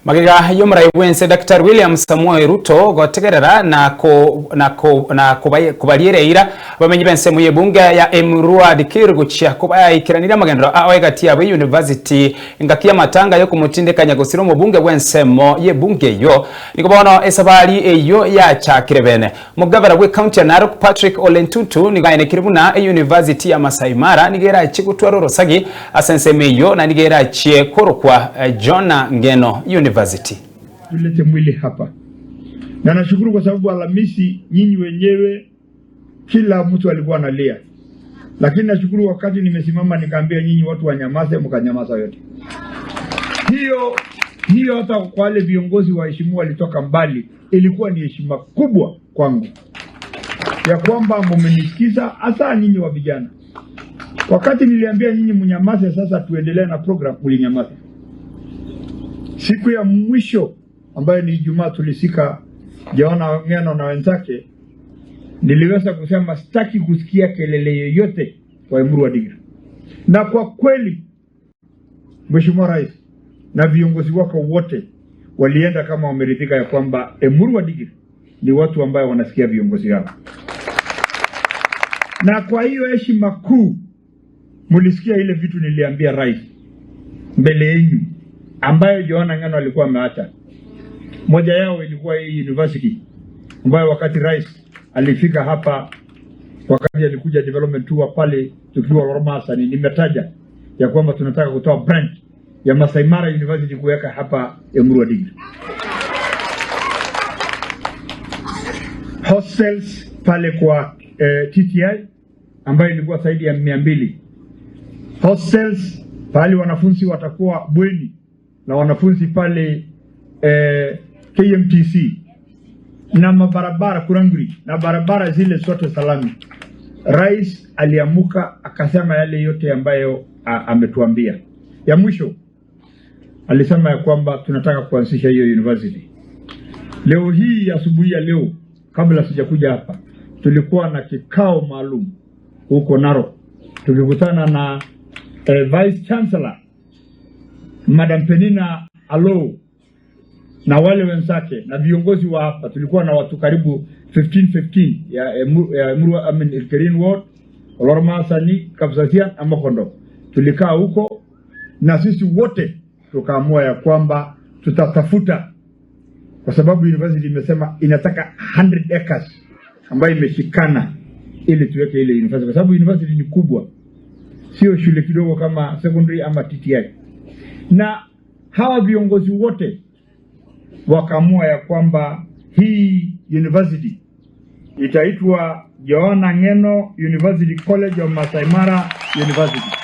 Magega yomurai bwense Dr. William Samoei Ruto gotegerera na ko na ko na kubaliereira bamenyi bensemu yebunge ya Emurua Dikir guchia kubayikiranira magendero aho egati yabo university ngakia matanga yo kumutindekanya gusira omubunge bwensemo yebunge yo niko bono esabari eyo yachakire bene mugavana we county ya Narok Patrick Ole Ntutu nigaine kiribuna e university ya Masai Mara nigera chigutwara rosagi asenseme yo na nigera chie korokwa Jona Ngeno University. Tulete mwili hapa na nashukuru kwa sababu Alhamisi nyinyi wenyewe kila mtu alikuwa analia, lakini nashukuru wakati nimesimama nikaambia nyinyi watu wanyamaze, mkanyamaza yote. Hiyo hiyo, hata kwa wale viongozi waheshimiwa walitoka mbali, ilikuwa ni heshima kubwa kwangu ya kwamba mumenisikiza, hasa nyinyi wa vijana. Wakati niliambia nyinyi mnyamaze, sasa tuendelee na program, mlinyamaza. Siku ya mwisho ambayo ni Ijumaa tulisika Johana Ng'eno na wenzake, niliweza kusema sitaki kusikia kelele yoyote kwa Emurua Dikirr. Na kwa kweli Mheshimiwa Rais na viongozi wako wote walienda kama wameridhika ya kwamba Emurua Dikirr ni watu ambayo wanasikia viongozi wao, na kwa hiyo heshima kuu mulisikia ile vitu niliambia rais mbele yenu ambayo Johana Ng'eno alikuwa ameacha. Moja yao ilikuwa hii university ambayo wakati rais alifika hapa, wakati alikuja development tour pale tukiwa Lormasani, nimetaja ya kwamba tunataka kutoa branch ya Masai Mara University kuweka hapa Emurua Dikirr. Hostels pale kwa TTI ambayo ilikuwa zaidi ya 200. Hostels pale wanafunzi watakuwa bweni na wanafunzi pale KMTC na mabarabara Kuranguri na barabara zile zote salami. Rais aliamuka akasema yale yote ambayo ametuambia. Ya mwisho alisema ya kwamba tunataka kuanzisha hiyo university. Leo hii asubuhi ya leo, kabla sijakuja hapa, tulikuwa na kikao maalum huko Narok, tukikutana na Vice Chancellor Madam Penina Alo na wale wenzake na viongozi wa hapa. Tulikuwa na watu karibu 15 ya Emurua, I mean, Elkerin Ward, Olormasani, Kapsasian na Mokondo. Tulikaa huko na sisi wote tukaamua ya kwamba tutatafuta, kwa sababu university imesema inataka 100 acres ambayo imeshikana ili tuweke ile university, kwa sababu university ni kubwa, sio shule kidogo kama secondary ama TTI. Na hawa viongozi wote wakaamua ya kwamba hii university itaitwa Johana Ng'eno University College of Masai Mara University.